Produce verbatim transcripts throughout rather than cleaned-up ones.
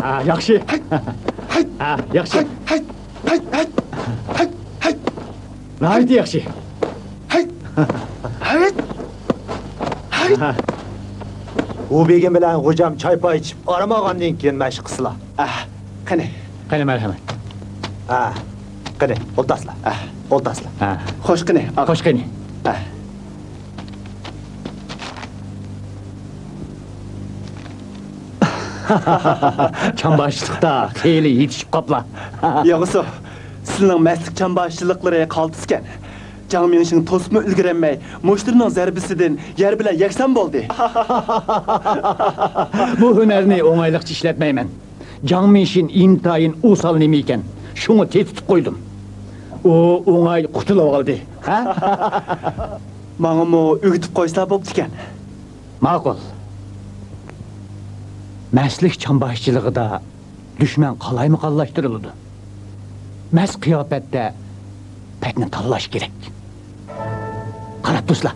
ھە، ياخشى. ھەي! ھەي! ھە، ياخشى. ھەي! ھەي! ھەي! ھەي! ھەي! ناھايىتى ياخشى. ھەي! ھەي! ھەي! ھە. ھۇ بېگىم بىلەن غوجام چاي-پاي ئىچىپ ئارام ئالغاندىن كېيىن مەشىق قىلسىلا. ئەھ، قېنى. قېنى، مەرھەمەت. ھە، قېنى، ئولتۇرسىلا. ئەھ. ئولتۇرسىلا. ھە. خوش قېنى، ئاغا. خوش قېنى. ئەھ. چامباشچىلىقتا خېلى يېتىشىپ قاپلا. ياغۇسۇ، سىلىنىڭ مەستلىك چامباشچىلىقلىرى قالتىسكەن. جاڭ مىڭشىڭ توسۇپمۇ ئۈلگۈرەلمەي، مۇشتىنىڭ زەربىسىدىن يەر بىلەن يەكسان بولدى. بۇ ھۈنەرنى ئوڭايلىقچە ئىشلەتمەيمەن. جاڭ مىڭشىن ئىنتايىن ئوسال نېمە ئىكەن، شۇڭا تېتىتىپ قويدۇم. ئۇ ئوڭاي قۇتۇلۇۋالدى. ھە؟ ماڭىمۇ ئۆگىتىپ قويسىلا بوپتىكەن. ماقۇل. مەستلىك چامباشچىلىقىدا دۈشمەن قالايمىقانلاشتۇرۇلىدۇ. مەست قىياپەتتە پەتنى تاللاش كېرەك. قاراپ تۇرسىلا.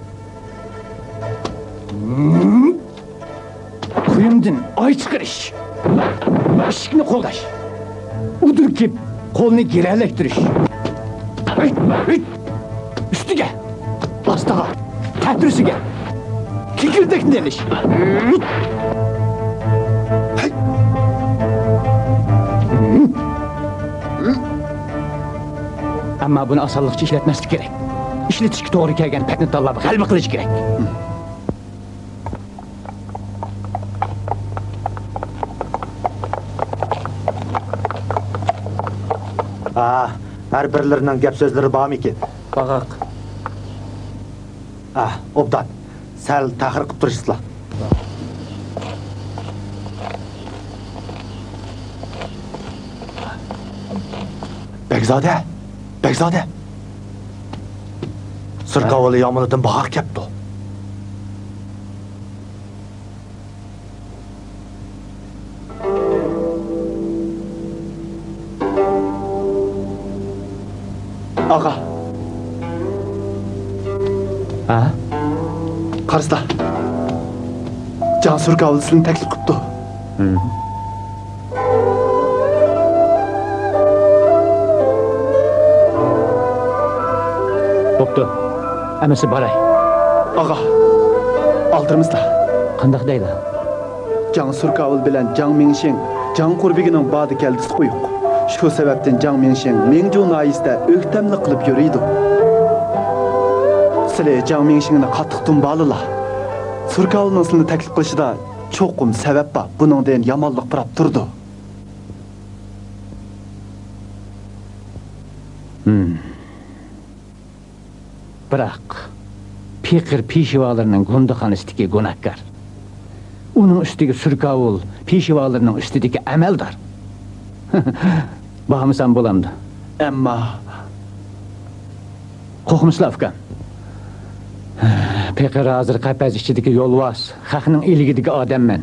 بۇيۇمدىن ئاي چىقىرىش. ئىشىكنى قوغداش. ئۇدۇركىپ قولنى گىرەلەشتۈرۈش. ئۈستىگە، ئاستىغا، تەتۈرىسىگە كېكىردەكنى ئېلىش. ئەمما بۇنى ئاسانلىقچە ئىشلەتمەسلىك كېرەك. ئىشلىتىشكە توغرا كەلگەن پەتنى تاللاپ غەلىبە قىلىش كېرەك. ھە، ھەر بىرلىرىنىڭ گەپ سۆزلىرى بارمىكىن؟ باغاق. ھە، ئوبدان. سەل تەخىر قىپ تۇرۇشسىلا. بەگزادە! بەگزادە! سۇركاۋۇل يامىنىدىن باغاق كەپتۇ. ئاغا. ھە؟ قارىسىلا. جاڭ سۇركاۋۇل سىلىنى تەكلىپ قىپتۇ. ھىم. بوپتۇ. ئەمىسە باراي. ئاغا، ئالدىرىمىزلا. قانداق دەيلا؟ جاڭ سۇركاۋۇل بىلەن جاڭ مىڭشىڭ جاڭ قۇربىگىنىڭ بادا كەلدىسى قويۇق. شۇ سەۋەبتىن جاڭ مىڭشىڭ مىڭجۇ ناھىيىسىدە ئۆكتەملىك قىلىپ يۈرىدۇ. سىلى جاڭ مىڭشىڭنى قاتتىق دۇمبالىلا. سۇركاۋۇلنىڭ سىلىنى تەكلىپ قىلىشىدا چوقۇم سەۋەب بار. بۇنىڭدىن يامانلىق پۇراپ تۇرىدۇ. ھىم. بىراق، پېقىر پېشىۋالىرىنىڭ گۇندىخانىسىدىكى گۇناھكار. ئۇنىڭ ئۈستىگە سۇركاۋۇل پېشىۋالىرىنىڭ ئۈستىدىكى ئەمەلدار. بارمىسام بولامدۇ؟ ئەمما. قورقمىسىلا، ئۇكام. پېقىر ھازىر قەپەس ئىچىدىكى يولۋاس، خەقنىڭ ئىلكىدىكى ئادەممەن.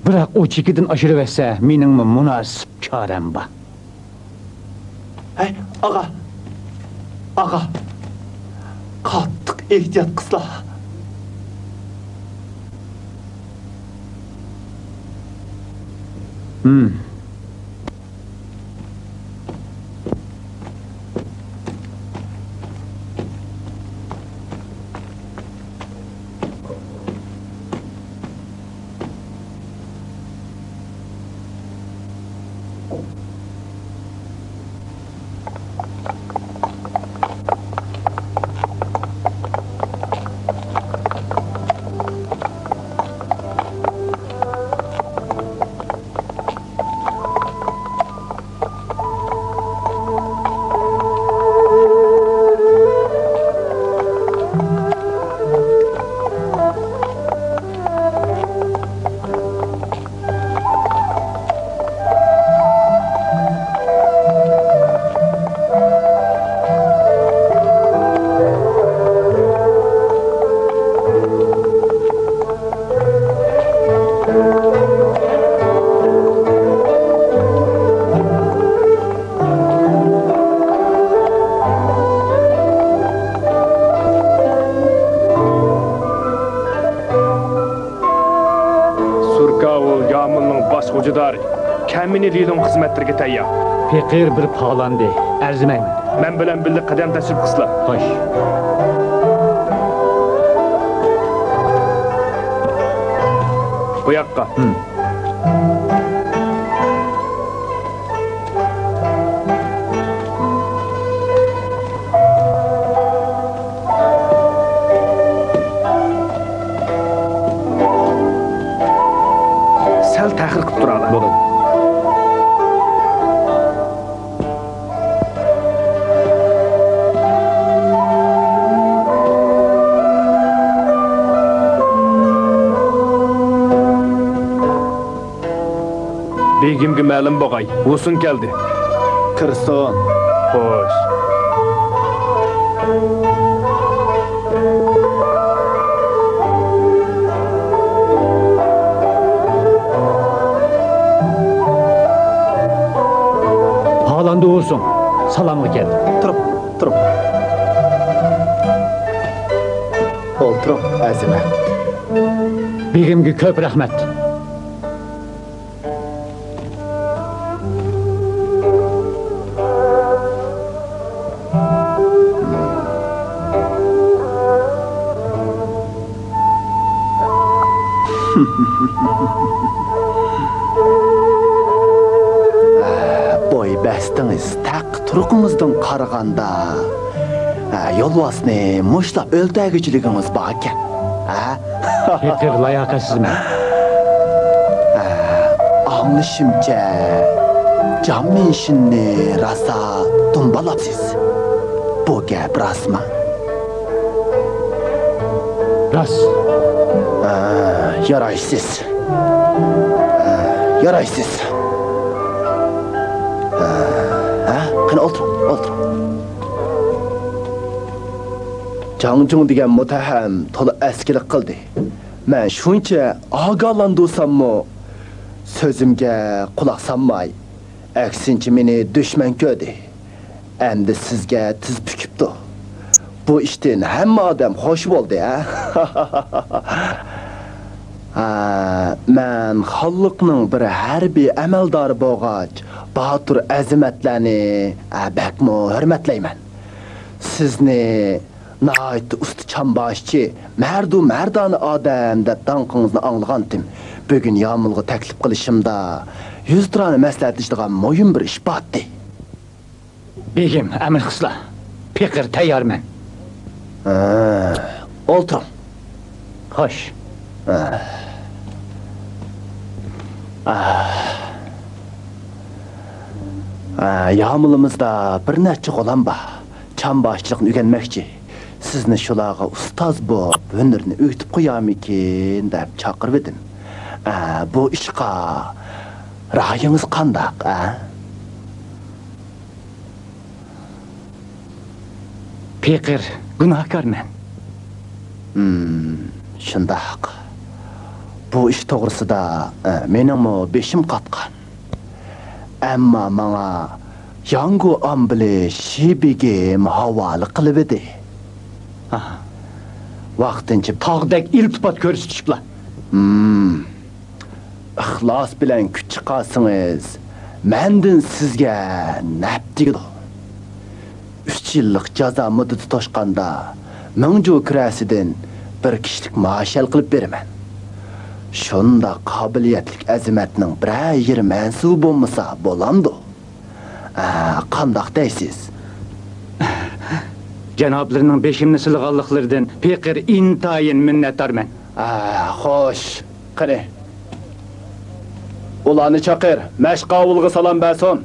بىراق ئۇ چېكىدىن ئاشۇرۇۋەتسە، مېنىڭمۇ مۇناسىپ چارەم بار. ھەي، ئاغا! ئاغا! قاتتىق ئېھتىيات قىلسىلا! ھىم. خوجا دارى، كەمىنە لىلۇڭ خىزمەتلىرىگە تەييار. پېقىر بىر پالاندى، ئەرزىمەيمەن. مەن بىلەن بىللە قەدەم تەشرىپ قىلسىلا. خوش. بۇ ياققا. ھىم. سەل تەخىر قىلىپ تۇرالا. بولىدۇ. بېگىمگە مەلۇم بوغاي، ھۇسۇن كەلدى. كىرسۇن. خوش. پالاندى ھۇسۇن، سالامغا كەل. تۇرۇڭ، تۇرۇڭ. ئولتۇرۇڭ، ئەزىمەت. بېگىمگە كۆپ رەھمەت. بوي بەستىڭىز، تەق تۇرقىڭىزدىن قارىغاندا، يولۋاسنى مۇشتلاپ ئۆلتۈرگۈچىلىكىڭىز باركەن. ھە؟ پېقىر لاياقەتسىزمەن. ھە، ئاڭلىشىمچە، جان مىنشىننى راسا دۇمبالاپسىز. بۇ گەپ راستمۇ؟ راست. ھە، يارايسىز. ھە، يارايسىز. ھە، ھە، قېنى ئولتۇرۇڭ، ئولتۇرۇڭ. جاڭجۇڭ دېگەن مۇتتەھەم تولا ئەسكىلىك قىلدى. مەن شۇنچە ئاگاھلاندۇرساممۇ، سۆزۈمگە قۇلاق سالماي، ئەكسىنچە مېنى دۈشمەن كۆردى. ئەمدى سىزگە تىز پۈكۈپتۇ. بۇ ئىشتىن ھەممە ئادەم خوش بولدى، ھە؟ ھە، مەن خانلىقنىڭ بىر ھەربىي ئەمەلدارى بولغاچ، باتۇر ئەزىمەتلەرنى، ھە، بەكمۇ ھۆرمەتلەيمەن. سىزنى ناھايىتى ئۇستا چامباشچى، مەردۇ مەردانە ئادەم دەپ داڭقىڭىزنى ئاڭلىغانتىم. بۈگۈن يامۇلغا تەكلىپ قىلىشىمدا يۈزتۇرانە مەسلىھەتلىشىدىغان مۇھىم بىر ئىش بارتتى. بېگىم، ئەمىر قىسلا. پېقىر تەييارمەن. ھە، ئولتۇرۇڭ. خوش. ھە. ھە، يامۇلىمىزدا بىر نەچچە غۇلام بار. چامباشچىلىقنى ئۆگەنمەكچى. سىزنى شۇلارغا ئۇستاز بولۇپ ھۈنىرىنى ئۆگىتىپ قويارمىكىن دەپ چاقىرىۋىدىم. ئە، بۇ ئىشقا رايىڭىز قانداق، ئە؟ پېقىر، گۇناھكارمەن. ھىم، شۇنداق. بۇ ئىش توغرىسىدا، ئە، مېنىڭمۇ بېشىم قاتقان. ئەمما ماڭا ياڭگۇ ئامبىلى شى بېگىم ھاۋالە قىلىۋىدى. ئاھا. ۋاقتىنچە تاغدەك ئىلتىپات كۆرسىتىشىپلا. ھىم. ئىخلاس بىلەن كۈچ چىقارسىڭىز، مەندىن سىزگە نەپ تېگىدۇ. ئۈچ يىللىق جازا مۇددىتى توشقاندا، مىڭجۇ كىرەسىدىن بىر كىشىلىك مائاش ھەل قىلىپ بېرىمەن. شۇنداق قابىلىيەتلىك ئەزىمەتنىڭ بىرەر يېرى مەنسۇبى بولمىسا بولامدۇ؟ ئە، قانداق دەيسىز؟ جانابلىرىنىڭ بېشىمنى سىلىغانلىقلىرىدىن پېقىر ئىنتايىن مىننەتدارمەن. ئە، خوش، قېنى، ئۇلارنى چاقىر، مەشقاۋۇلغا سالام بەرسۇن.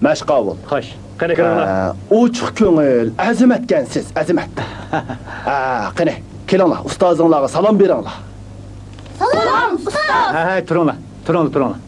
مەشقاۋۇل. خوش، قېنى كىرىڭلار. ئە، ئوچۇق كۆڭۈل، ئەزىمەتكەنسىز، ئەزىمەت. ئە، قېنى، كېلىڭلار، ئۇستازىڭلارغا سالام بېرىڭلار. سالام، ئۇستاز! ھە، ھە، تۇرۇڭلار، تۇرۇڭلار، تۇرۇڭلار.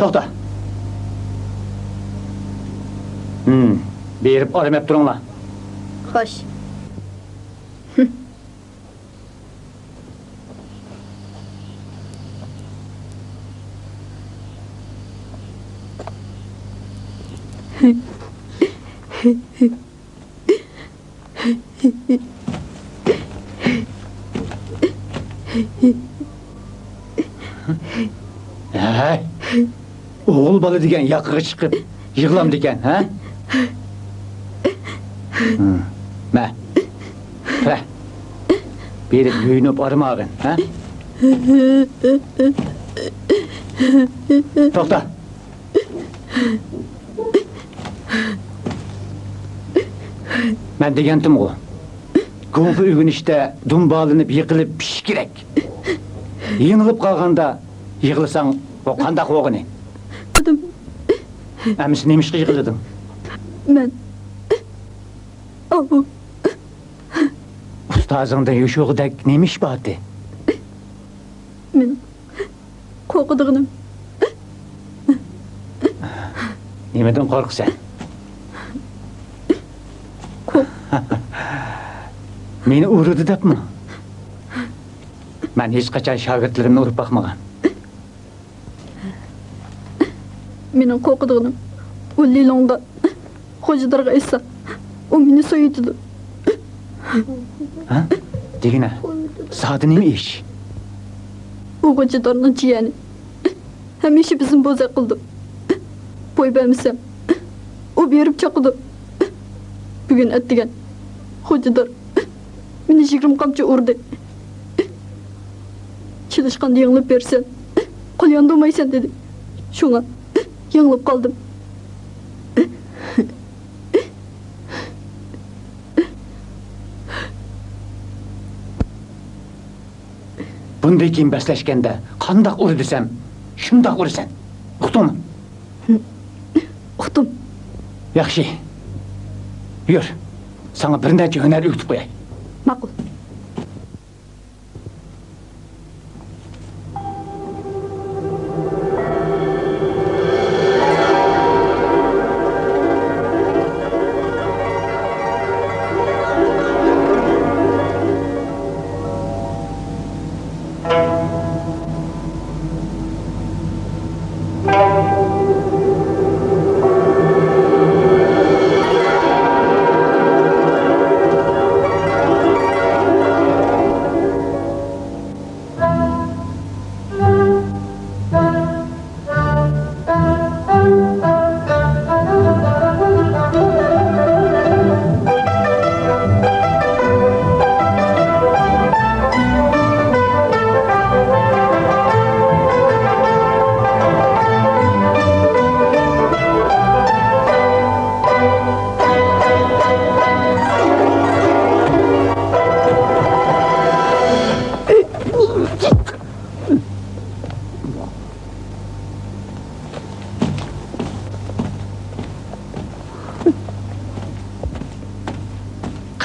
توختا. ھىم، بېرىپ ئارام ئېلىپ تۇرۇڭلار. خوش. ھەي، ئوغۇل بالا دېگەن ياقىغا چىقىپ يىغلامدىكەن، ھە؟ ھىم. مە. تۇرە. بېرىپ يۇيۇنۇپ ئارام ئالغىن، ھە؟ توختا. مەن دېگەنتىمغۇ، گۇڭفې ئۆگىنىشتە دۇمبالىنىپ، يىقىلىپ پىشىش كېرەك. يېڭىلىپ قالغاندا يىغلىساڭ، بۇ قانداق بولغىنى؟ ئەمىسە نېمىشقا يىغلىدىڭ؟ مەن، ئاۋۇ. ئۇستازىڭدىن يوشۇرغۇدەك نېمە ئىش بارتى؟ مېنىڭ قورقىدىغىنىم. نېمىدىن قورقىسەن؟ قورق- مېنى ئۇرىدۇ دەپمۇ؟ مەن ھېچقاچان شاگىرتلىرىمنى ئۇرۇپ باقمىغان. مېنىڭ قورقىدىغىنىم، ئۇ لىلۇڭدا خوجىدارغا ئېيتسا، ئۇ مېنى سويۇۋېتىدۇ. ھە؟ دېگىنە، زادى نېمە ئىش؟ ئۇ خوجىدارنىڭ جىيەنى. ھەمىشە بىزنى بوزەك قىلىدۇ. بوي بەرمىسەم، ئۇ بېرىپ چاقىدۇ. بۈگۈن ئەتىگەن خوجىدار مېنى يىگىرمە قامچا ئۇردى. چېلىشقاندا يېڭىلىپ بېرىسەن، قول ياندۇرمايسەن دېدى. شۇڭا يېڭىلىپ قالدىم. بۇندىن كېيىن بەسلەشكەندە قانداق ئۇر دېسەم، شۇنداق ئۇرىسەن. ئۇقتۇڭمۇ؟ ئۇقتۇم. ياخشى. يۈر، ساڭا بىر نەچچە ھۈنەر ئۆگىتىپ قوياي. ماقۇل.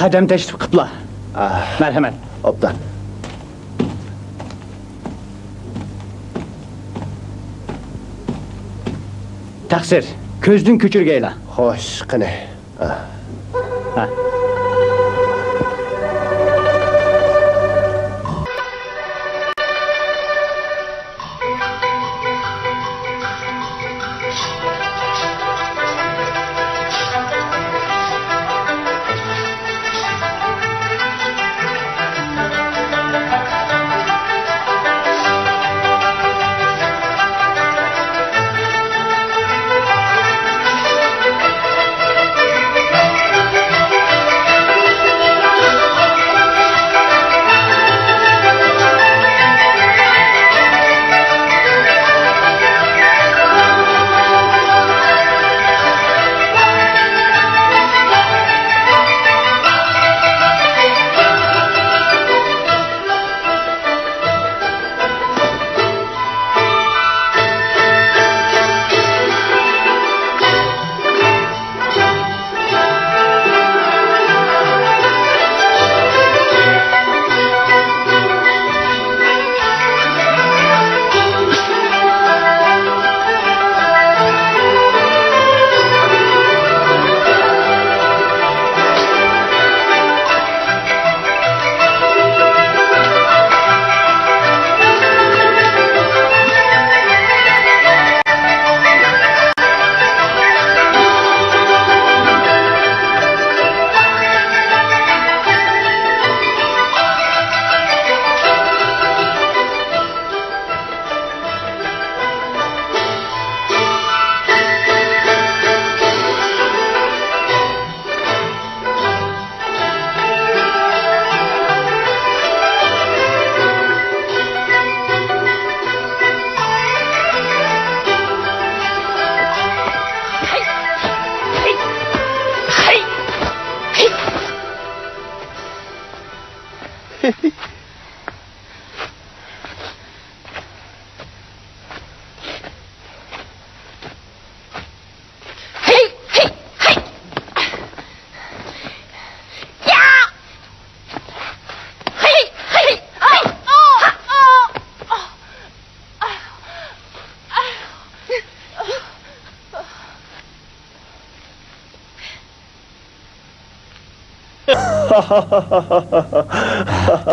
قەدەم تەشرىپ قىپلا. ئاھ. مەرھەمەت. ئوبدان. تەقسىر، كۆزدىن كۆچۈرگەيلا. خوش، قېنى.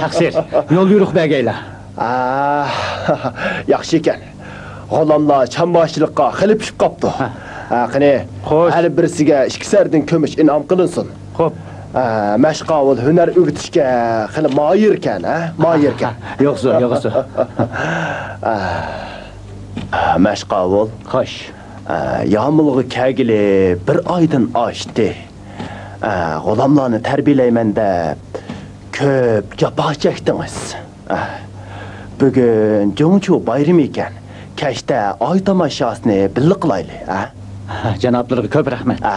تەقسىر، يول يورۇق بەرگەيلا. ئا، ياخشى ئىكەن. غۇلاملار چامباشچىلىققا خېلى پىشىپ قاپتۇ. ھە. ھە، قېنى، خوش. ھەر بىرسىگە ئىككى سەردىن كۈمۈش ئىنئام قىلىنسۇن. خوپ. ھە، مەشقاۋۇل ھۈنەر ئۆگىتىشكە خېلى ماھىركەن، ھە؟ ماھىركەن. يوقسۇ، يوقسۇ. ھە، مەشقاۋۇل. خوش. ھە، يامۇلغا كەلگىلى بىر ئايدىن ئاشتى. ھە، غۇلاملارنى تەربىيەلەيمەن دەپ كۆپ جاپا چەكتىڭىز. ئە، بۈگۈن جۇڭچۇ بايرىمى ئىكەن. كەچتە ئاي تاماشاسىنى بىللە قىلايلى، ئە؟ جانابلىرىغا كۆپ رەھمەت. ئە.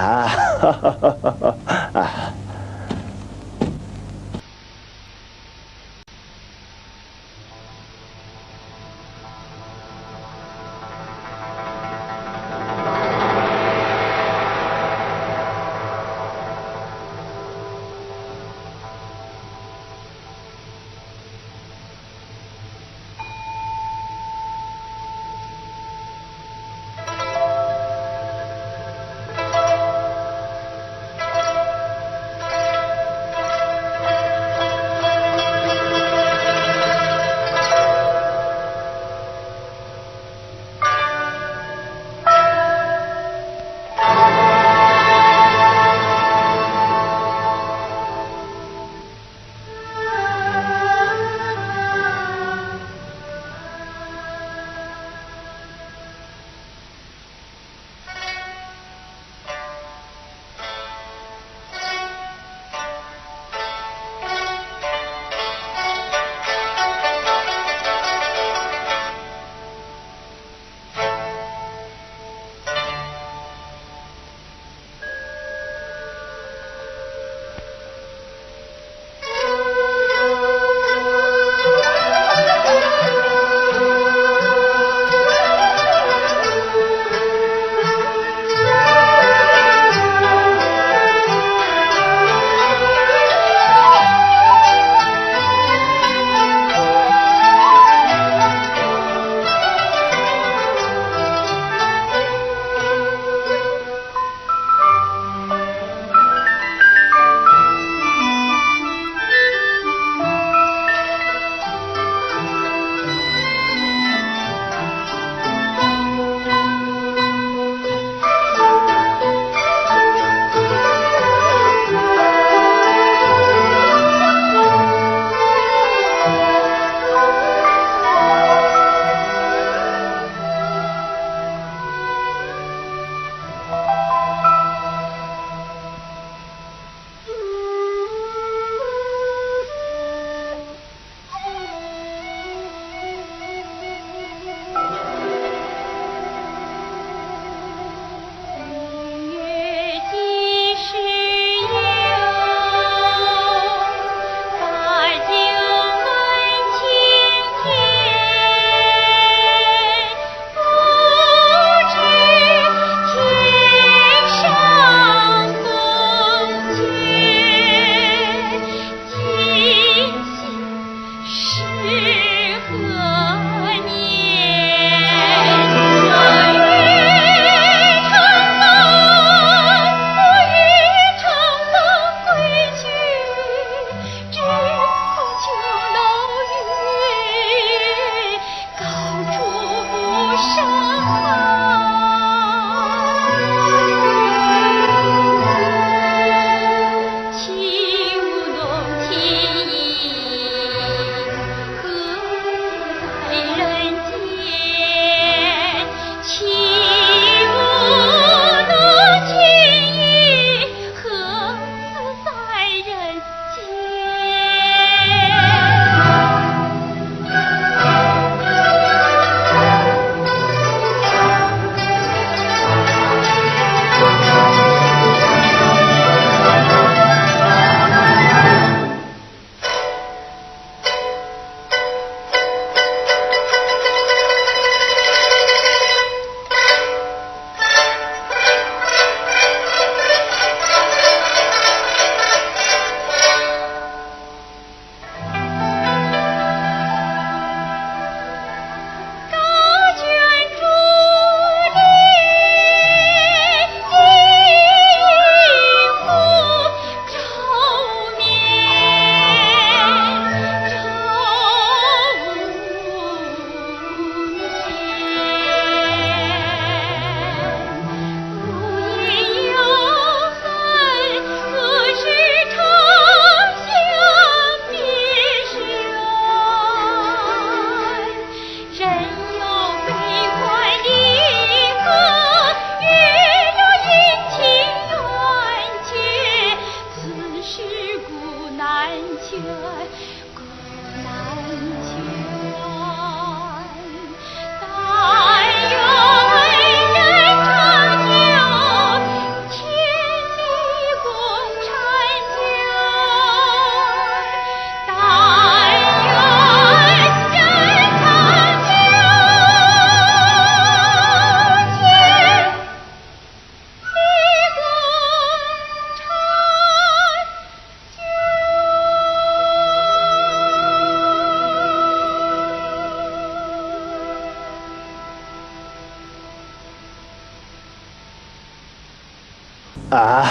ئاھ،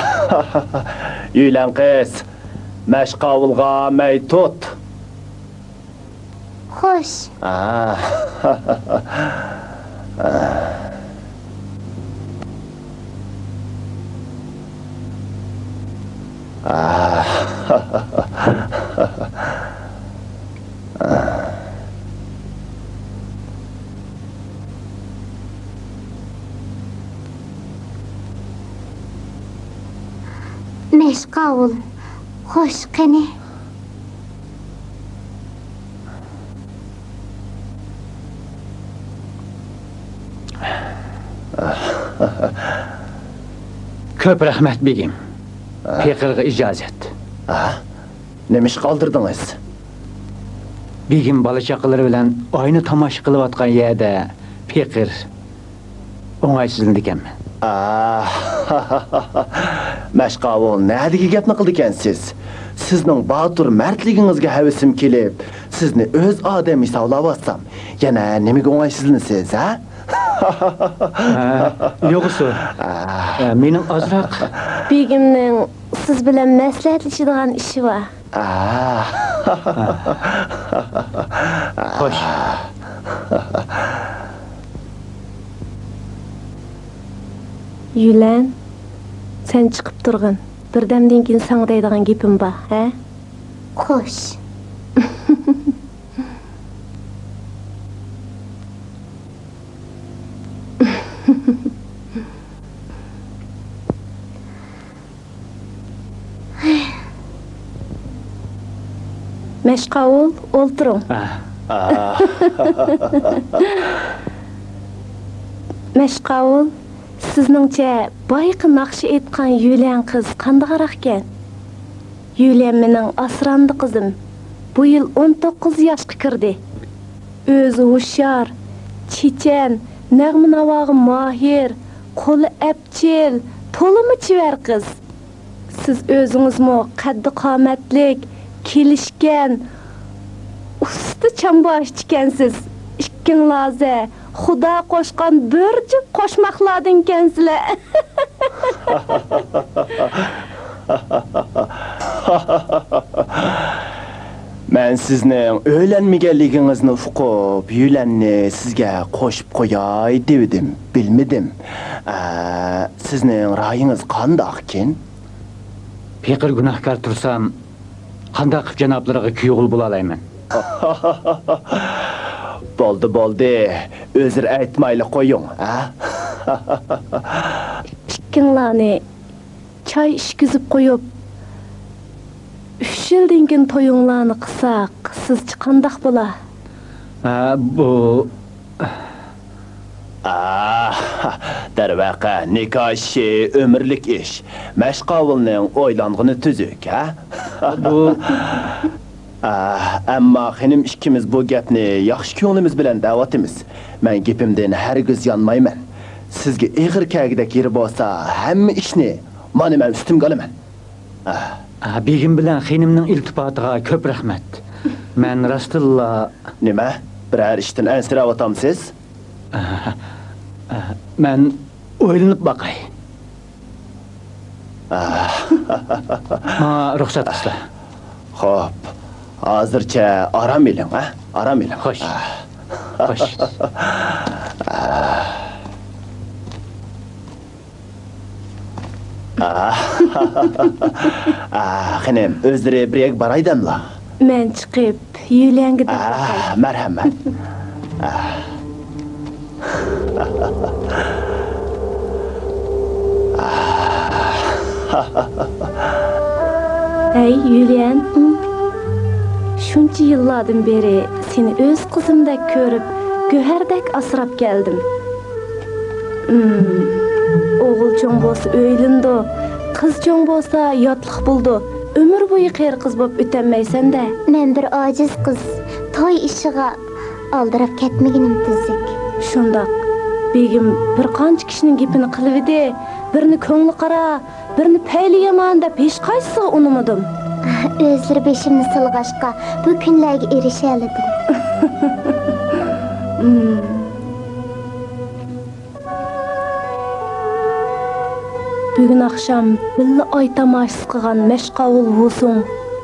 يۈيلەن قىز، مەشقاۋۇلغا مەي تۇت. خوش. ئاھ. مەشقاۋۇل، خوش قېنى. كۆپ رەھمەت، بېگىم. پېقىرغا ئىجازەت. ھە؟ نېمە ئىشقا ئالدىردىڭىز؟ بېگىم بالا-چاقىلىرى بىلەن ئاينى تاماشا قىلىۋاتقان يەردە پېقىر ئوڭايسىزلىنىدىكەنمەن. ئاھ، مەشقاۋۇل، نەدىكى گەپنى قىلىدىكەنسىز؟ سىزنىڭ باتۇر مەردلىكىڭىزگە ھەۋىسىم كېلىپ، سىزنى ئۆز ئادەم ھېسابلاۋاتسام، يەنە نېمىگە ئوڭايسىزلىنىسىز، ھە؟ ھە، يوغىسى. ئاھ. ھە، مېنىڭ ئازراق. بېگىمنىڭ سىز بىلەن مەسلىھەتلىشىدىغان ئىشى بار. ئاھ. خوش. يۈلەن، سەن چىقىپ تۇرغىن. بىردەمدىن كېيىن ساڭا دەيدىغان گېپىم بار، ھە؟ خوش. مەشقاۋۇل، ئولتۇرۇڭ. ئاھ. مەشقاۋۇل، سىزنىڭچە بايىقى ناخشا ئېيتقان يۈليەن قىز قانداقراقكەن؟ يۈليەن مېنىڭ ئاسراندى قىزىم. بۇ يىل ئون توققۇز ياشقا كىردى. ئۆزى ھوشيار، چېچەن، نەغمە-ناۋاغا ماھىر، قولى ئەپچىل، تولىمۇ چېۋەر قىز. سىز ئۆزىڭىزمۇ قەددى-قامەتلىك، كېلىشكەن، ئۇستا چامباشچىكەنسىز. ئىككىڭلازە خۇدا قوشقان بىر جۈپ قوشماقلاردىنكەنسىلەر. مەن سىزنىڭ ئۆيلەنمىگەنلىكىڭىزنى ئۇقۇپ، يۈلەننى سىزگە قوشۇپ قوياي دېۋىدىم، بىلمىدىم. ئە، سىزنىڭ رايىڭىز قانداقكىن؟ پېقىر گۇناھكار تۇرسام، قانداق قىلىپ جانابلىرىغا كۈيئوغۇل بولالايمەن؟ بولدى، بولدى. ئۆزرە ئېيتمايلى قويۇڭ، ھە؟ ئىككىڭلارنى چاي ئىچكۈزۈپ قويۇپ، ئۈچ يىلدىن كېيىن تويۇڭلارنى قىلساق، سىزچە قانداق بولا؟ ھە، بۇ ئاھ، دەرۋەقە، نىكاھ ئىشى ئۆمۈرلۈك ئىش. مەشقاۋۇلنىڭ ئويلانغىنى تۈزۈك، ھە؟ بۇ ئاھ، ئەمما خېنىم ئىككىمىز بۇ گەپنى ياخشى كۆڭلىمىز بىلەن دەۋاتىمىز. مەن گېپىمدىن ھەرگىز يانمايمەن. سىزگە ئېغىر كەلگۈدەك يېرى بولسا، ھەممە ئىشنى مانا مەن ئۈستۈمگە ئالىمەن. ئاھ. ئا، بېگىم بىلەن خېنىمنىڭ ئىلتىپاتىغا كۆپ رەھمەت. مەن راستتىنلا نېمە؟ بىرەر ئىشتىن ئەنسىرەۋاتامسىز؟ ئاھ، ئاھ، مەن ئويلىنىپ باقاي. ئاھ. ماڭا رۇخسەت قىلسىلا. خوپ، ھازىرچە ئارام ئېلىڭ، ھە؟ ئارام ئېلىڭ. خوش. ئاھ. خوش. ئاھ. ئاھ. ئاھ، خېنىم، ئۆزلىرى بىر يەرگە باراي دەملا. مەن چىقىپ، يۈليەنگە دەپ باقاي. ئاھ، مەرھەمەت. ئاھ. ھەي، يۈليەن. شۇنچە يىللاردىن بېرى سېنى ئۆز قىزىمدەك كۆرۈپ، گۆھەردەك ئاسراپ كەلدىم. ئوغۇل چوڭ بولسا ئۆيلىنىدۇ، قىز چوڭ بولسا ياتلىق بولىدۇ. ئۆمۈر بويى قېرى قىز بولۇپ ئۆتەلمەيسەن-دە. مەن بىر ئاجىز قىز، توي ئىشىغا ئالدىراپ كەتمىگىنىم تۈزۈك. شۇنداق. بېگىم بىر قانچە كىشىنىڭ گېپىنى قىلىۋىدى، بىرنى كۆڭلى قارا، بىرنى پەيلى يامان دەپ ھېچقايسىسىغا ئۇنىمىدىم. ئۆزلىرى بېشىمنى سىلىغاچقا، بۇ كۈنلەرگە ئېرىشەلىدىم. بۈگۈن ئاخشام بىللە ئاي تاماشىسى قىلغان مەشقاۋۇل ۋۇسۇڭ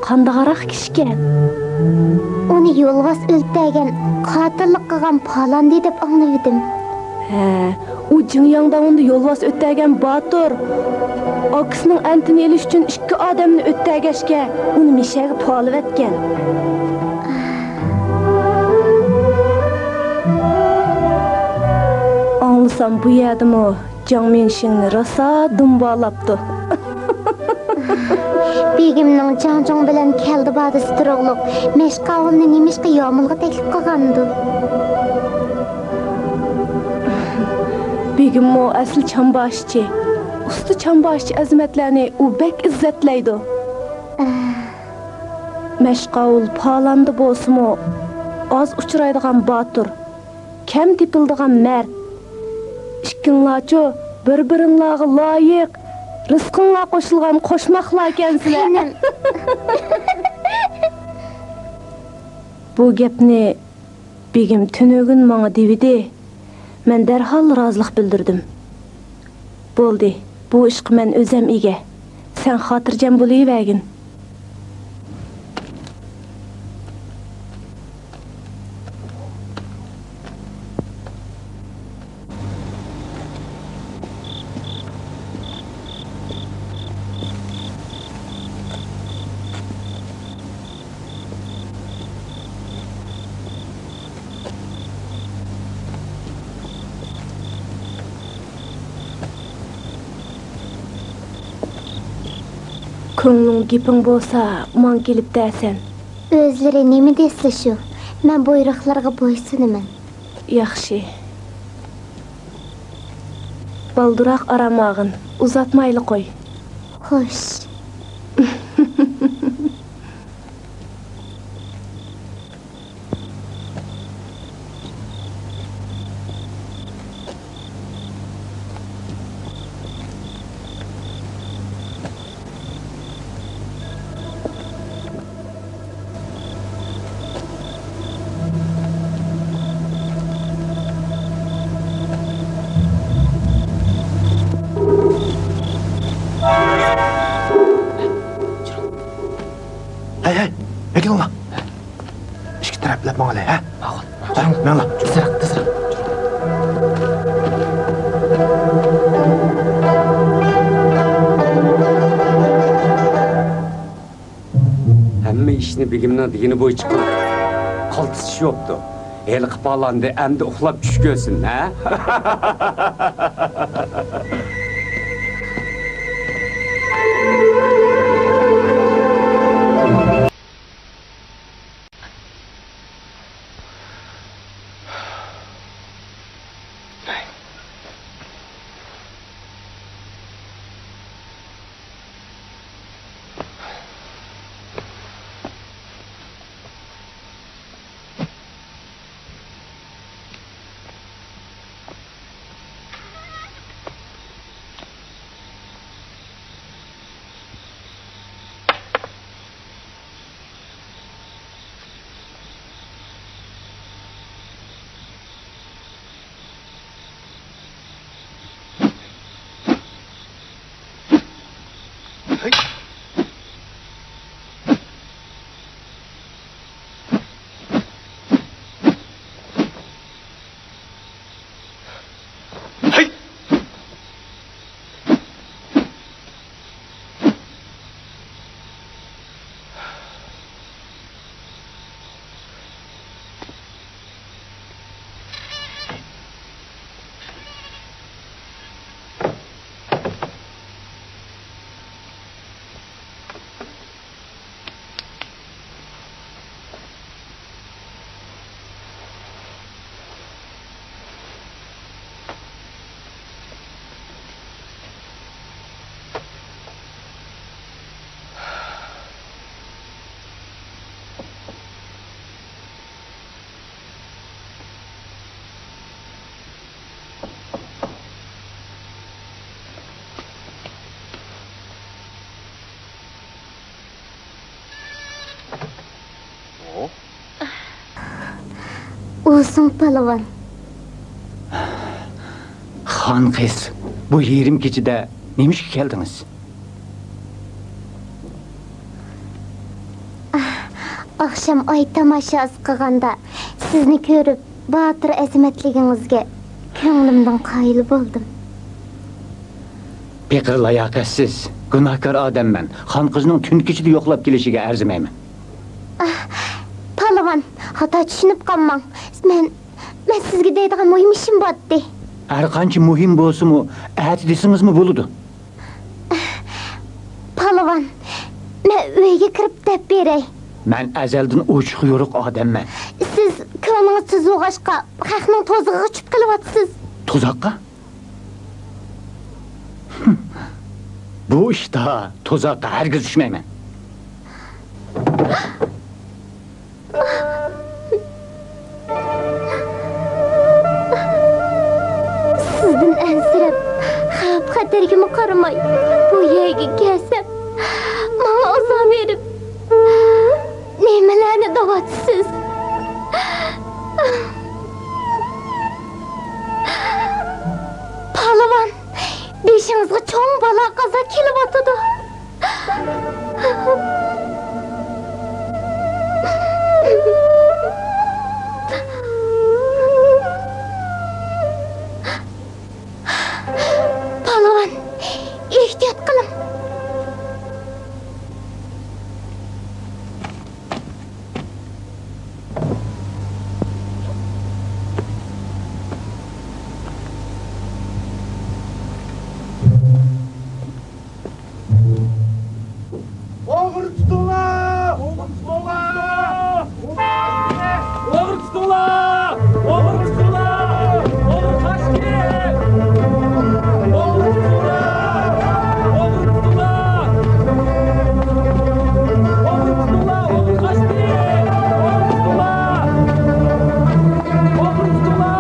قانداقراق كىشىكەن؟ ئۇنى يولۋاس ئۆلتۈرگەن، قاتىللىق قىلغان پالاندى دەپ ئاڭلىۋىدىم. ھە، ئۇ جىڭياڭداۋۇندا يولۋاس ئۆتەگەن باتۇر. ئاكىسىنىڭ ئەنتىنى ئېلىش ئۈچۈن ئىككى ئادەمنى ئۆتەگەچكە، ئۇنى مىشەگە پالىۋەتكەن. ئاڭلىسام، بۇ يەردىمۇ جاڭ مىڭشىڭنى راسا دۇمبالاپتۇ. بېگىمنىڭ جاڭجۇڭ بىلەن كەلدى باردىسى تۇرۇقلۇق مەشقاۋۇلنى نېمىشقا يامۇلغا تەكلىپ قىلغاندۇ؟ بېگىممۇ ئەسلى چامباشچى. ئۇستا چامباشچى ئەزىمەتلەرنى ئۇ بەك ئىززەتلەيدۇ. مەشقاۋۇل پالاندى بولسىمۇ، ئاز ئۇچرايدىغان باتۇر. كەم تېپىلىدىغان مەرد. ئىككىڭلارچۇ بىر-بىرىڭلارغا لايىق، رىزقىڭلار قوشۇلغان قوشماقلاركەنسىلەر. خېنىم. بۇ گەپنى بېگىم تۈنۈگۈن ماڭا دېۋىدى. مەن دەرھال رازىلىق بىلدۈردۈم. بولدى، بۇ ئىشقا مەن ئۆزەم ئىگە. سەن خاتىرجەم بولۇۋەرگىن. كۆڭلۈڭ گېپىڭ بولسا، ماڭا كېلىپ دەسەن. ئۆزلىرى نېمە دېسە شۇ، مەن بۇيرۇقلىرىغا بويسۇنىمەن. ياخشى. بالدۇراق ئارام ئالغىن، ئۇزاتمايلا قوي. خوش. ھەي، ھەي، ئەكېلىڭلار. ئىككى تەرەپلەپ ماڭايلى، ھە؟ ماقۇل. ماقۇل. ماڭىڭلار. تېزرەك، تېزرەك. ھەممە ئىشنى بېگىمنىڭ دېگىنى بويىچە قىل. قالتىس ئىش بوپتۇ. ھېلىقى پالاندى ئەمدى ئۇخلاپ چۈش كۆرسۇن، ھە؟ ئۇسۇڭ پالۋان. خان قىز، بۇ يېرىم كېچىدە نېمە ئىشقا كەلدىڭىز؟ ئاخشام ئاي تاماشاسى قىلغاندا سىزنى كۆرۈپ، باتۇر ئەزىمەتلىكىڭىزگە كۆڭلۈمدىن قايىل بولدۇم. پېقىر لاياقەتسىز، گۇناھكار ئادەممەن. خان قىزنىڭ تۈن كېچىدە يوقلاپ كېلىشىگە ئەرزىمەيمەن. ئاھ، پالۋان، خاتا چۈشىنىپ قالماڭ. مەن، مەن سىزگە دەيدىغان مۇھىم ئىشىم بارتتى. ھەر قانچە مۇھىم بولسىمۇ، ئەتە دېسىڭىزمۇ بولىدۇ. پالۋان، مەن ئۆيگە كىرىپ دەپ بېرەي. مەن ئەزەلدىن ئوچۇق يورۇق ئادەممەن. سىز كۆڭلىڭىز تۈز بولغاچقا، خەقنىڭ توزىقىغا چۈشۈپ قېلىۋاتىسىز. توزاققا؟ بۇ ئىشتا توزاققا ھەرگىز چۈشمەيمەن. سىزدىن ئەنسىرەپ، خەۋپ-خەتەرگىمۇ قارىماي، بۇ يەرگە كەلسەم، ماڭا ئازار بېرىپ، نېمىلەرنى دەۋاتىسىز؟ پالۋان، بېشىڭىزغا چوڭ بالا-قازا كېلىۋاتىدۇ. پالۋان، ئېھتىيات قىلىڭ. ئوغرى تۇتۇڭلار! ئوغرى تۇتۇڭلار! ئوغرى تۇتۇڭلار! ئوغرى تۇتۇڭلار! ئوغرى قاچتى! ئوغرى تۇتۇڭلار! ئوغرى تۇتۇڭلار! ئوغرى تۇتۇڭلار! ئوغرى قاچتى! ئوغرى تۇتۇڭلار! ئوغرى تۇتۇڭلار!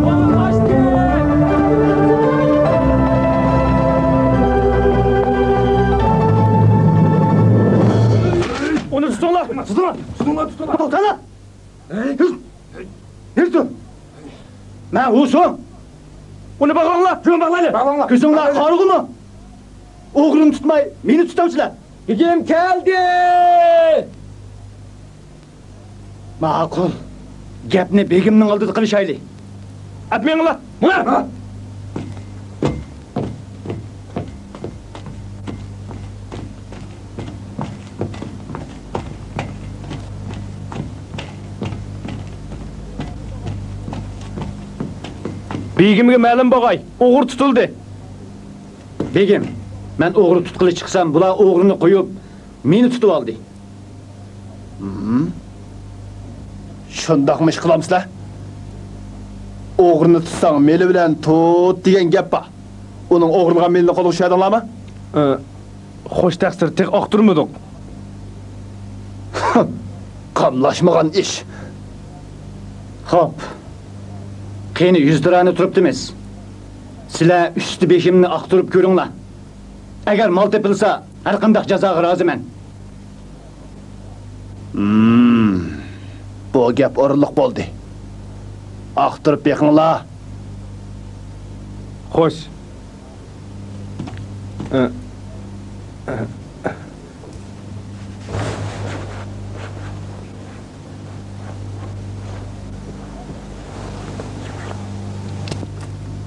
ئوغرى قاچتى! ئۇنى تۇتۇڭلار! تۇتۇڭلار! تۇتۇڭلار! تۇتۇڭلار! توختاڭلار! ھېي! نېرى تۇر! مەن ھۇسۇڭ! ئۇنى باغلاڭلار! شۇنى باغلايلى! باغلاڭلار! كۆزۈڭلار قارىغۇمۇ؟ ئوغرىنى تۇتماي، مېنى تۇتامسىلەر؟ بېگىم كەلدى! ماقۇل. گەپنى بېگىمنىڭ ئالدىدا قىلىشايلى. ئەپ مېڭىڭلار! ماڭا! بېگىمگە مەلۇم بولغاي، ئوغرى تۇتۇلدى. بېگىم، مەن ئوغرى تۇتقىلى چىقسام، بۇلار ئوغرىنى قويۇپ، مېنى تۇتۇۋالدى. ھىم؟ شۇنداقمۇ ئىش قىلامسىلەر؟ ئوغرىنى تۇتساڭ، مېلى بىلەن تۇت دېگەن گەپ بار. ئۇنىڭ ئوغرىلىغان مېلىنى قولغا چۈشۈردۈڭلارمۇ؟ ئى، خوش، تەقسىر، تېخى ئاقتۇرمىدۇق. قاملاشمىغان ئىش. خوپ. قېنى، يۈزتۇرانە تۇرۇپتىمىز. سىلەر ئۈستى بېشىمنى ئاقتۇرۇپ كۆرۈڭلار. ئەگەر مال تېپىلسا، ھەرقانداق جازاغا رازىمەن. ھىم، بۇ گەپ ئورۇنلۇق بولدى. ئاقتۇرۇپ بېقىڭلار. خوش.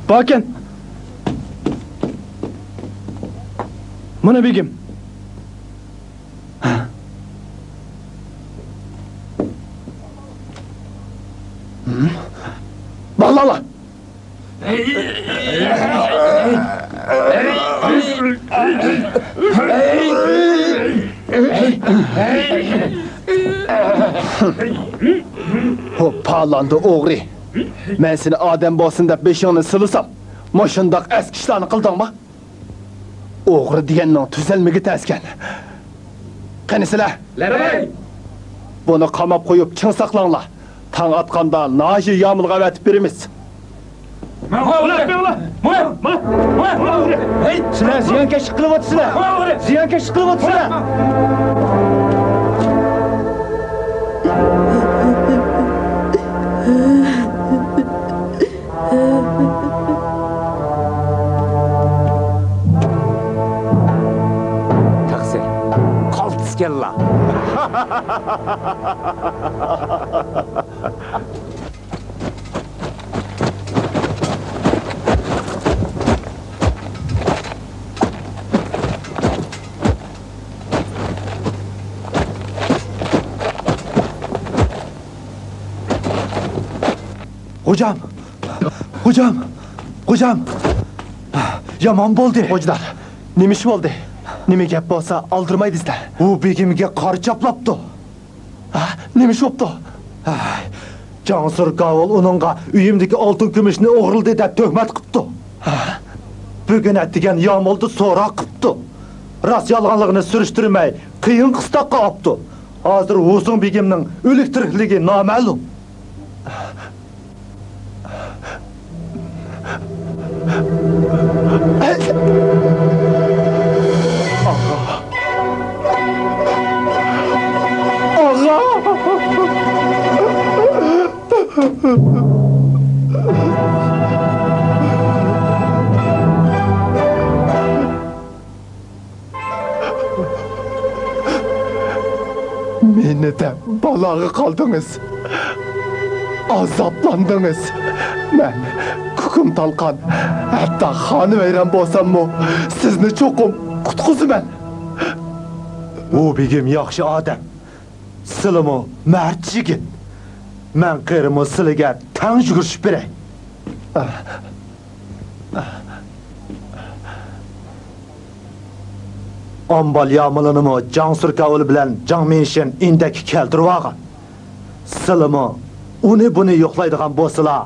باركەن. مانا بېگىم. باغلاڭلار. ھوپپا، لاندى ئوغرى! مەن سېنى ئادەم بولسۇن دەپ بېشىڭنى سىلىسام، مۇشۇنداق ئەسكى ئىشلارنى قىلدىڭما؟ ئوغرى دېگەننىڭ تۈزەلمىكى تەسكەن. قېنى سىلەر؟ لەببەي! بۇنى قاماپ قويۇپ چىڭ ساقلاڭلار. تاڭ ئاتقاندا ناھىيە يامىلىغا ئەۋەتىپ بېرىمىز. ماڭ، ماڭ، ماڭ. ھەي، سىلەر زىيانكەشلىك قىلىۋاتىسىلەر. زىيانكەشلىك قىلىۋاتىسىلەر. كەللا. خوجام! خوجام! خوجام! يامان بولدى. خوجىدار، نېمە ئىش بولدى؟ نېمە گەپ بولسا ئالدىرىماي دېسىلە. ئۇ بېگىمگە قارا چاپلاپتۇ. ھە؟ نېمە ئىش بوپتۇ؟ ھەي، جاڭسۇر كاۋۇل ئۇنىڭغا ئۆيۈمدىكى ئالتۇن كۈمۈشنى ئوغرىلىدى دەپ تۆھمەت قىپتۇ. ھە؟ بۈگۈن ئەتىگەن يامۇلدا سوراق قىپتۇ. راست يالغانلىقىنى سۈرۈشتۈرمەي، قىيىن قىستاققا ئاپتۇ. ھازىر ۋۇسۇڭ بېگىمنىڭ ئۆلۈك تىرىكلىكى نامەلۇم. مېنى دەپ بالاغا قالدىڭىز، ئازابلاندىڭىز. مەن كۇكۇم تالقان، ھەتتا خانىۋەيران بولساممۇ، سىزنى چوقۇم قۇتقۇزىمەن. ئۇ بېگىم ياخشى ئادەم، سىلىمۇ مەرد يىگىت. مەن قېرىمۇ سىلىگە تەڭ يۈگۈرۈشۈپ بېرەي. ئامبال يامىلىنىمۇ جاڭ سۇركاۋۇل بىلەن جاڭ مىنشىن ئىندەككە كەلتۈرۈۋالغان. سىلىمۇ ئۇنى بۇنى يوقلايدىغان بولسىلا،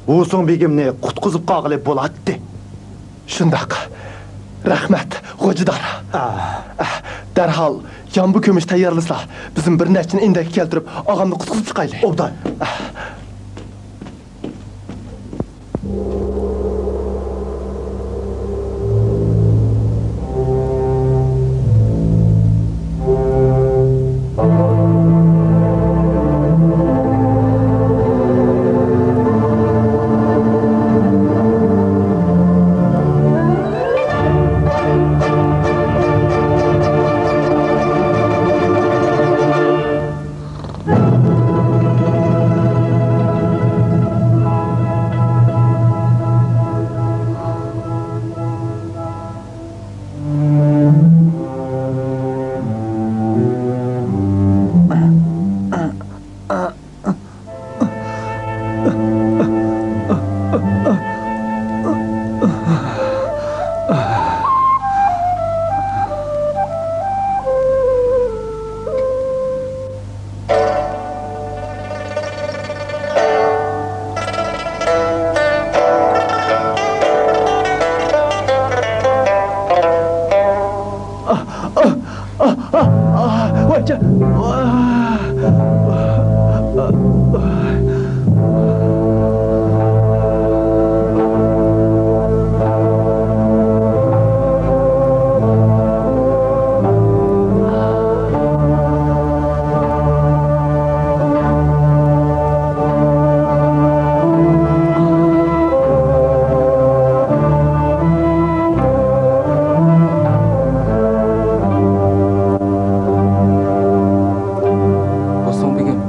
ۋۇسۇڭ بېگىمنى قۇتقۇزۇپ قالغىلى بولاتتى. شۇنداق. رەھمەت، غوجىدار. ئا. دەرھال يامبۇ كۆمۈش تەييارلىسىلا، بىزمۇ بىر نەچچىنى ئىندەككە كەلتۈرۈپ، ئاغامنى قۇتقۇزۇپ چىقايلى. ئوبدان. بوسۇڭ بېگىم.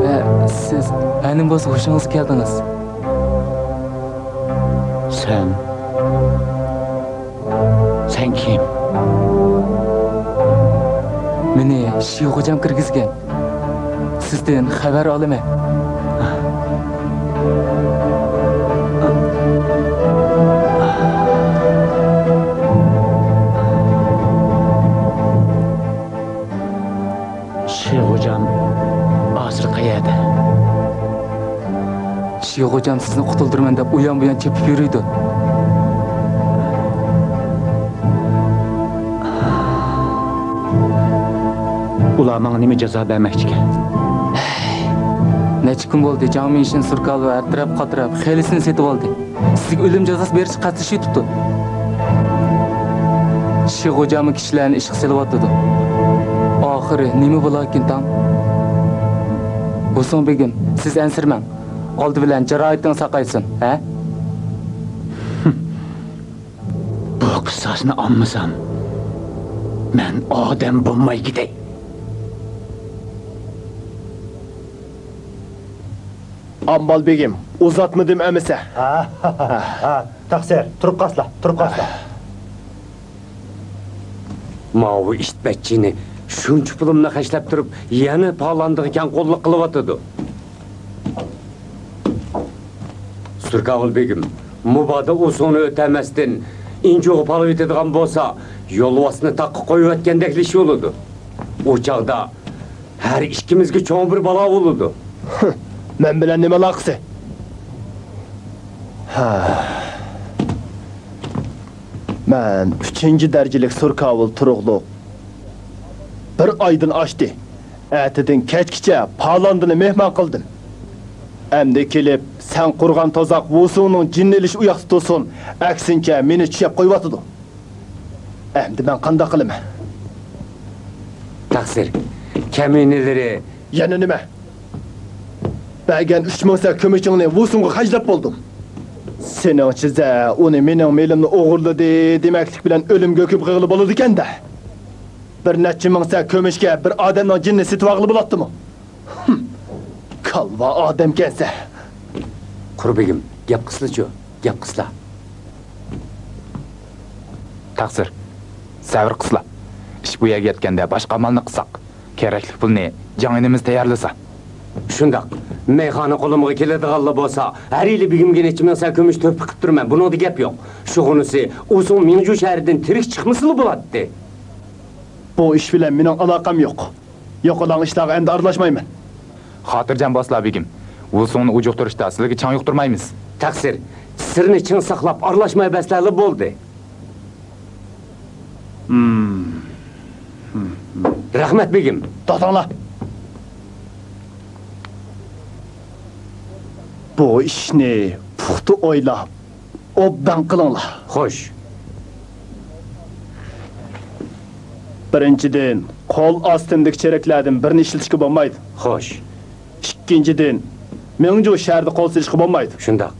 ھە، سىز ئەنە بولسا ھوشىڭىزغا كەلدىڭىز. سەن، سەن كىم؟ مېنى شى خوجام كىرگۈزگەن. سىزدىن خەۋەر ئالىمەن. شى خوجام ھازىر قەيەردە؟ شى خوجام سىزنى قۇتۇلدۇرىمەن دەپ ئۇيان-بۇيان چېپىپ يۈرىدۇ. ئۇلار ماڭا نېمە جازا بەرمەكچىكەن؟ نەچچە كۈن بولدى، جاڭ مىنشىن سۇركالىۋا ھەر تەرەپ قاتراپ، خېلىسىنى سېتىۋالدى. سىزگە ئۆلۈم جازاسى بېرىشكە قەستلىشىۋېتىپتۇ. شى خوجاممۇ كىشىلەرنى ئىشقا سېلىۋاتىدۇ. ئاخىرى نېمە بولاركىن تاڭ؟ ۋۇسۇڭ بېگىم، سىز ئەنسىرىمەڭ. ئالدى بىلەن جاراھىتىڭىز ساقايسۇن، ھە؟ بۇ قىساسنى ئالمىسام، مەن ئادەم بولماي كېتەي. ئامبال بېگىم، ئۇزاتمىدىم ئەمىسە. ھە، ھە، تەقسىر، تۇرۇپ قالسىلا، تۇرۇپ قالسىلا. ماۋۇ ئىت بەچچىنى شۇنچە پۇلۇمنى خەجلەپ تۇرۇپ، يەنە پالاندىغا كەڭقوللۇق قىلىۋاتىدۇ. سۇركاۋۇل بېگىم، مۇبادا ئۇسۇڭنى ئۆتەمەستىن ئىنجۇغا پالىۋېتىدىغان بولسا، يولۋاسنى تاغقا قويۇۋەتكەندەكلا ئىش بولىدۇ. ئۇ چاغدا ھەر ئىككىمىزگە چوڭ بىر بالا بولىدۇ. مەن بىلەن نېمە ئالاقىسى؟ ھە. مەن ئۈچىنچى دەرىجىلىك سۇركاۋۇل تۇرۇقلۇق بىر ئايدىن ئاشتى. ئەتىدىن كەچكىچە پالاندىنى مېھمان قىلدىم. ئەمدى كېلىپ، سەن قۇرغان تۇزاق ۋۇسۇڭنىڭ جىنىنى ئېلىش ئۇياقتا تۇرسۇن، ئەكسىنچە مېنى چۈشەپ قويۇۋاتىدۇ. ئەمدى مەن قانداق قىلىمەن؟ تەقسىر، كەمىنىلىرى. يەنە نېمە؟ بەرگەن ئۈچ مىڭ سە كۈمۈشۈڭنى ۋۇسۇڭغا خەجلەپ بولدۇم. سېنىڭچە زە ئۇنى مېنىڭ مېلىمنى ئوغرىلىدى دېمەكلىك بىلەن ئۆلۈمگە ھۆكۈم قىلغىلى بولىدىكەن-دە. بىر نەچچە مىڭ سە كۈمۈشكە بىر ئادەمنىڭ جېنىنى سېتىۋالغىلى بولاتتىمۇ؟ ھىم، كالۋا ئادەمكەنسە. قۇر بېگىم، گەپ قىسلىچۇ، گەپ قىسلا. تەقسىر، سەۋر قىسلا. ئىش بۇ يەرگە يەتكەندە باشقا ئامالنى قىلساق. كېرەكلىك پۇلنى جاڭ ئىنىمىز تەييارلىسا. شۇنداق. مەيخانا قولۇمغا كېلىدىغانلا بولسا، ھەر يىلى بېگىمگە نەچچە مىڭ سە كۈمۈش تۆھپە قىلىپ تۇرىمەن، بۇنىڭدا گەپ يوق. شۇغىنىسى، ئۇسۇڭ مىڭجۇ شەھىرىدىن تىرىك چىقمىسىلا بولاتتى. بۇ ئىش بىلەن مېنىڭ ئالاقەم يوق. يوقىلاڭ ئىشلارغا ئەمدى ئارىلاشمايمەن. خاتىرجەم باسلا، بېگىم. ۋۇسۇڭنى ئۇجۇقتۇرۇشتا سىلىگە چاڭ يۇقتۇرمايمىز. تەقسىر، سىرنى چىڭ ساقلاپ، ئارىلاشماي بەسلەرلا بولدى. ھىم. رەھمەت، بېگىم. توختاڭلار. بۇ ئىشنى پۇختا ئويلاپ، ئوبدان قىلىڭلار. خوش. بىرىنچىدىن، قول ئاستىمدىكى چېرىكلەردىن بىرنى ئىشلىتىشكە بولمايدۇ. خوش. ئىككىنچىدىن، مىڭجۇ شەھىرىدە قول سېلىشقا بولمايدۇ. شۇنداق.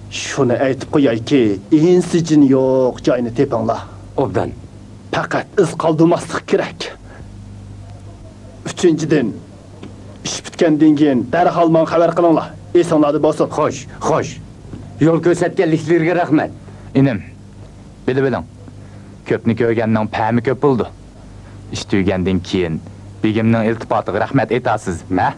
شۇنى ئېيتىپ قويايكى، ئىنسى-جىنى يوق جاينى تېپىڭلار. ئوبدان. پەقەت ئىز قالدۇرماسلىق كېرەك. ئۈچىنچىدىن، ئىش پۈتكەندىن كېيىن دەرھال ماڭا خەۋەر قىلىڭلار. ئېسىڭلاردا بولسۇن. خوش، خوش. يول كۆرسەتكەنلىكلىرىگە رەھمەت. ئىنىم، بىلىۋېلىڭ، كۆپنى كۆرگەننىڭ پەمى كۆپ بولىدۇ. ئىش تۈگىگەندىن كېيىن بېگىمنىڭ ئىلتىپاتىغا رەھمەت ئېيتارسىز، ھە؟